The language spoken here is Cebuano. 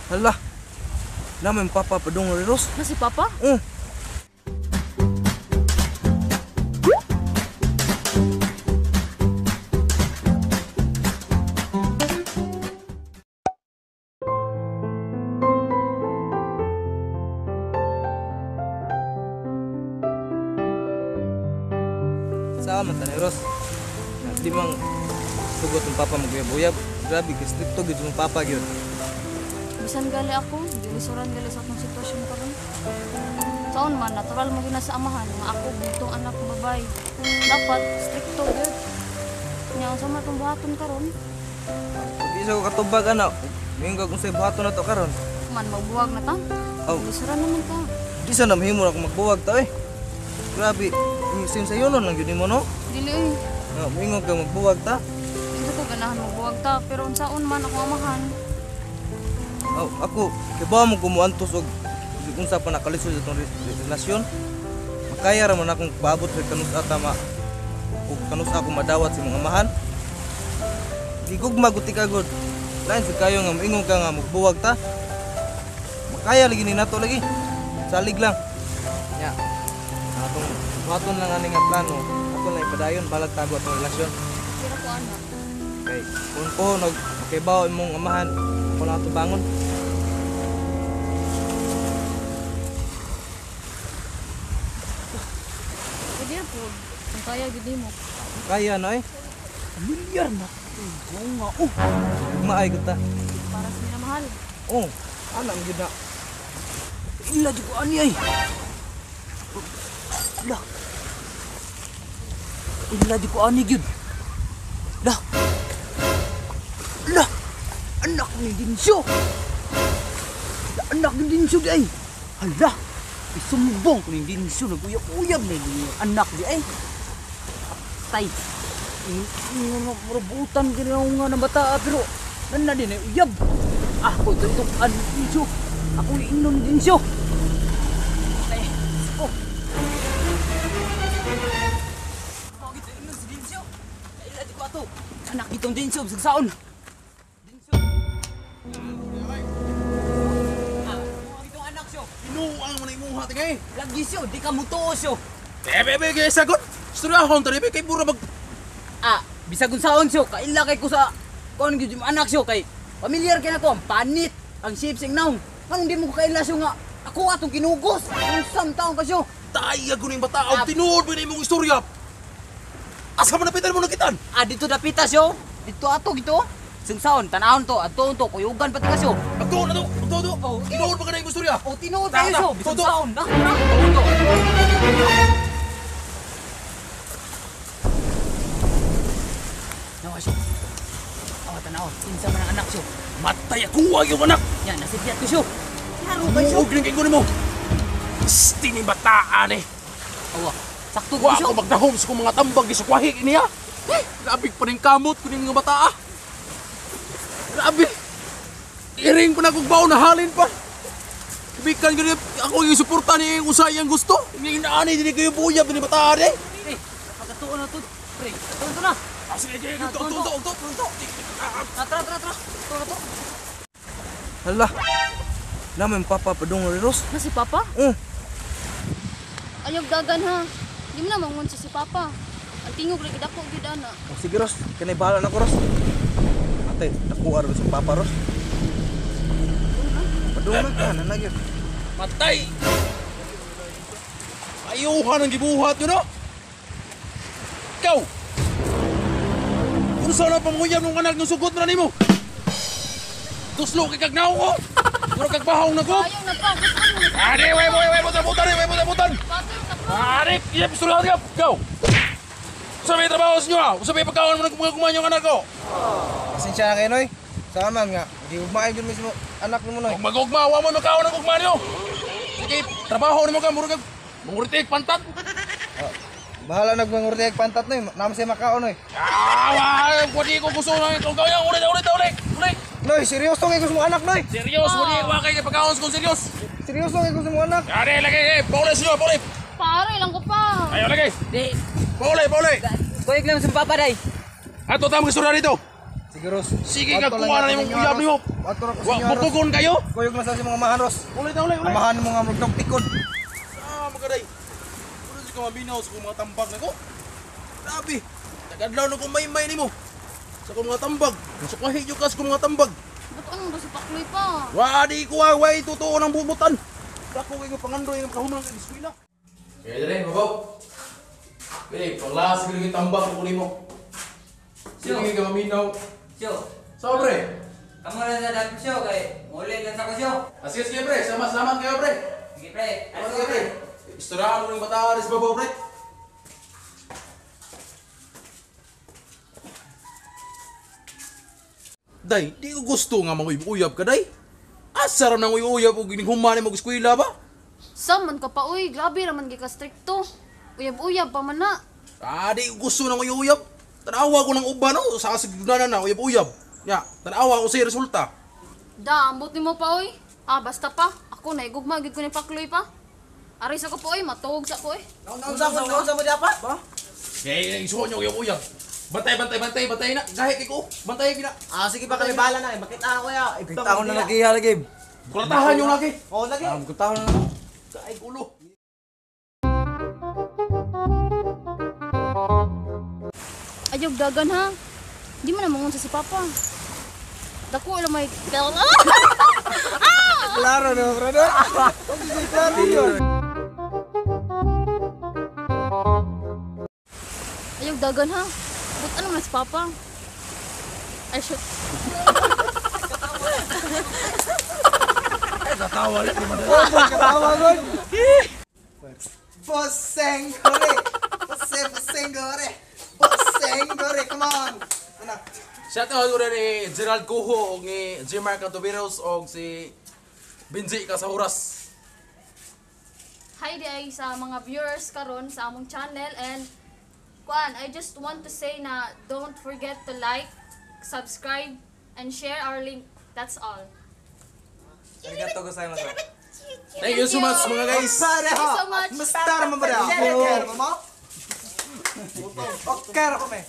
Hala. Namin papa padung ros. Na si papa? Oh. Sama tanay Ros. Di mang sugot ng papa maguyab-uyab. Grabe, stricto gyud mong papa gyud. Bisan gali ako, gilisuran gali sa akong sitwasyon karon. Saon man natural mo gina sa amahan nga ako bugtong anak babay. Dapat stricto gyud. Nya unsa man tong buhaton karon? Di sa ko katubag anak. Moingon kung say buhaton na to karon. Man magbuwag na ta. Oh. Gilisuran naman ta. Di sa namhimo na ako magbuwag ta eh. Grabe, sim sayo nun lang yun mo no? Dili eh. No, moingon ka magbuwag ta. Hindi ko ganahan magbuwag ta, pero unsaon man ako amahan. Oh, ako, kay ba mo kumuantos og unsa pa nakalisod itong relasyon? Makaya ra man akong paabot sa kanus-a tama ug kanus-a ako madawat sa imong amahan. Gigugma gud ka gud. Lain sa kayo nga moingon ka nga magbuwag ta. Makaya lagi ni nato lagi. Salig lang. Nya. Atong buhaton lang ani nga plano, ato lang ipadayon balag tago atong relasyon. Pero ko ana. Kay kung ko nag makibaw imong amahan, ako lang ato bangon. Pwede po. Kung kaya gid nimo. Kaya na eh. Milyar na. Oo nga oh. Maay gud ta. Para sa minamahal. Oh, ana ang gyud na. Ila jud ko ani ay. Lah. Ila jud ko ani gyud. Lah. Lah. Anak ni Dinsyo. Anak ni Dinsyo di ay. Hala. Isumbong ko ni Dinsyo naguyab-uyab na ni anak di ay. Tay. Robutan gid nga na bata pero nana din ay uyab. Ako tutukan Dinsyo. Ako ingnon Dinsyo. Tay. Oh. Bakit ingnon si Dinsyo? Ila di ko ato. Anak gitong Dinsyo bisag saon. Dinsyo. Ah, itong anak siyo. Inuang man imong hati kay. Lagi siyo, di ka mutuo siyo. Bebe bebe kay sagot. Istoryahon ta bebe kay mura mag Ah, bisag unsaon siyo, kaila kay ko sa kuan gyud yung anak siyo kay pamilyar kay nako ang panit, ang shape sing naong. Nganong di mo ko kaila siyo nga ako atong kinugos. Unsam taon ka siyo. tay ako ning bata og tinuod ba imong istorya. Asa man napitan mo nakitan? Ah, dito dapita siyo. Dito ato gito. Sing saon, tanahon to, adto to, kuyugan pati ka siyo. Agto na to, agto to. Oh, okay. Tinuod ba ka na imong istorya? O tinuod Tara, kayo tara. siyo, bisag Todo. saon na. Tara, todo. Nawa siyo. Awa tanaw, kinsa man ang anak siyo. Matay ako ang iyong anak. Yan, nasipyat ko siyo. Klaro ba siyo? Muog ning kay nimo. Sti ni bataan eh. Awa, sakto ko Wa siyo. ako magdahom sa kong mga tambag gisukwahi niya. Eh, grabe pa ning kamot kuning mga bata ah. Grabe. Iring pa na kog baon na halin pa. Bikan gyud ako yung suporta ni usay ang gusto. Ni inaani dinhi kayo buyab ni bataan eh. Eh, pagkatuon na to. Pre, tuon to na. Ah, sige, sige, to, to, to, to, to. Ah, tara, tara, tara. Tuon na to. Hala. Namin papa padung ros. Na si papa? Oh, Ayaw dagan ha. Di mo na mangun sa si papa. Ang tingog lagi dako gyud ana. oh sige Ros, kanay bahala na ko Ros. Ate, nakuha ro sa papa Ros. Padung na ka, na gyud. Matay! Ayuhan ang gibuhat yun, no? Ikaw! Unsa na pamuyab nung anak nung sugot na nimo? Tuslo kay kagnaw ko! Mura kag bahong na ko! Ayaw na pa, gusto mo na. Ani, way, way, way, butan, butan, way, butan, butan! Pasok na pa. Ani, iya, pistulan ka! Ikaw! Unsa may trabaho sa inyo, ha? Unsa may pagkaon mo ng kumain yung anak ko? Pasensya na kayo noy. Sama nga, gigugmaay gyud mismo anak nimo noy. Kung magugma, wa mo makaon ang ugma niyo! Sige, trabaho nimo ka, mura kag manguritik, pantat! Bahala nagmangurti ag pantat noy, namo siya makaon noy. Ah, wa, di ko gusto na ikaw gawin. Ulit, ulit, ulit, ulit. Noy, seryoso kay gusto mo anak noy. Serious, wala wa kay pagkaon kung serious. Seryoso kay gusto mo anak. Are lagi, eh, pauli sa inyo, pauli. Pare lang ko pa. Ayo lagi. Di, Pauli, pauli. kuyog lang sa papa day. Ato ta mga istorya dito. Sige Ros. Sige ka Adto lang kuha na nato imong ninyo, uyab Ros. nimo. Ato ra ko sa Wa inyo, Ros. mutugon kayo. Kuyog na sa mga amahan, Ros. Ulay ta, ulay, ulay. Amahan mo nga magtong tikod. Ah, magaday. Wala siya ka maminaw sa kong mga tambag nako. Grabe. Tagadlaw na kong maymay nimo. Sa kong mga tambag. Sukwahi yung ka sa kong mga tambag. Ba't anong ba si Pakloy pa? Wa di ko ah, way totoo ng bubutan. Dako kay ko pangandoy ng kahuman sa eskwela. Kaya dere, mabaw. Dili, panglas gyud yung tambag ko nimo. Sige ka maminaw. Siyo, So, pre. kamo na sa dami siyo kay muli lang sa ko siyo. Ah, sige, sige, pre. Sama, salamat kayo, pre. Sige pre. Salamat kayo, pre. Istoryahan ko ng bata sa babaw, pre. Day, di ko gusto nga manguyab-uyab ka, day. Asa ra nang uyab og gining mo eskwela ba? Sa man ka pa uy, grabe raman gi ka strikto. Uyab-uyab pa man na. Ah, di ko gusto nang uyab. Tanawa ko ng uban no, sa kasignanan na uyab-uyab. Ya, tanawa ko sa resulta. Da, ambot nimo pa uy. Ah, basta pa. Ako naigugma gid ko ni Pakloy pa. Aris ako po uy, matuog sa ko eh. Unsa mo, unsa mo di pa? Kaya isuon niyo uyab-uyab. Bantay, bantay, bantay, bantay na. Gahi kay ko. Bantay gina. Ah, sige pa kami bahala na. Makita ako ya. Kita ko na lagi ha lagi. Kulatahan yung lagi. Oo, lagi. Ah, kita ko na. Ay, ulo. Ayog dagan ha. Di man na mangun sa si Papa. Dako lang may Klaro no, brother. Klaro yun. Ayog dagan ha. But ano man si Papa? Ay shoot. Katawa god. Boseng gore. Boseng boseng gore. Boseng gore, come on. Ano? Shout out ko ni Gerald Coho og ni Jimar Cantoveros og si Benji Casahuras. Hi di ay sa mga viewers karon sa among channel and kuan, I just want to say na don't forget to like, subscribe and share our link. That's all. Arigato gozaimasu. Thank you so much, mga guys. Pareho. Thank you so much. Mustar mo ba? Okay, mo? Okay, ra ko me.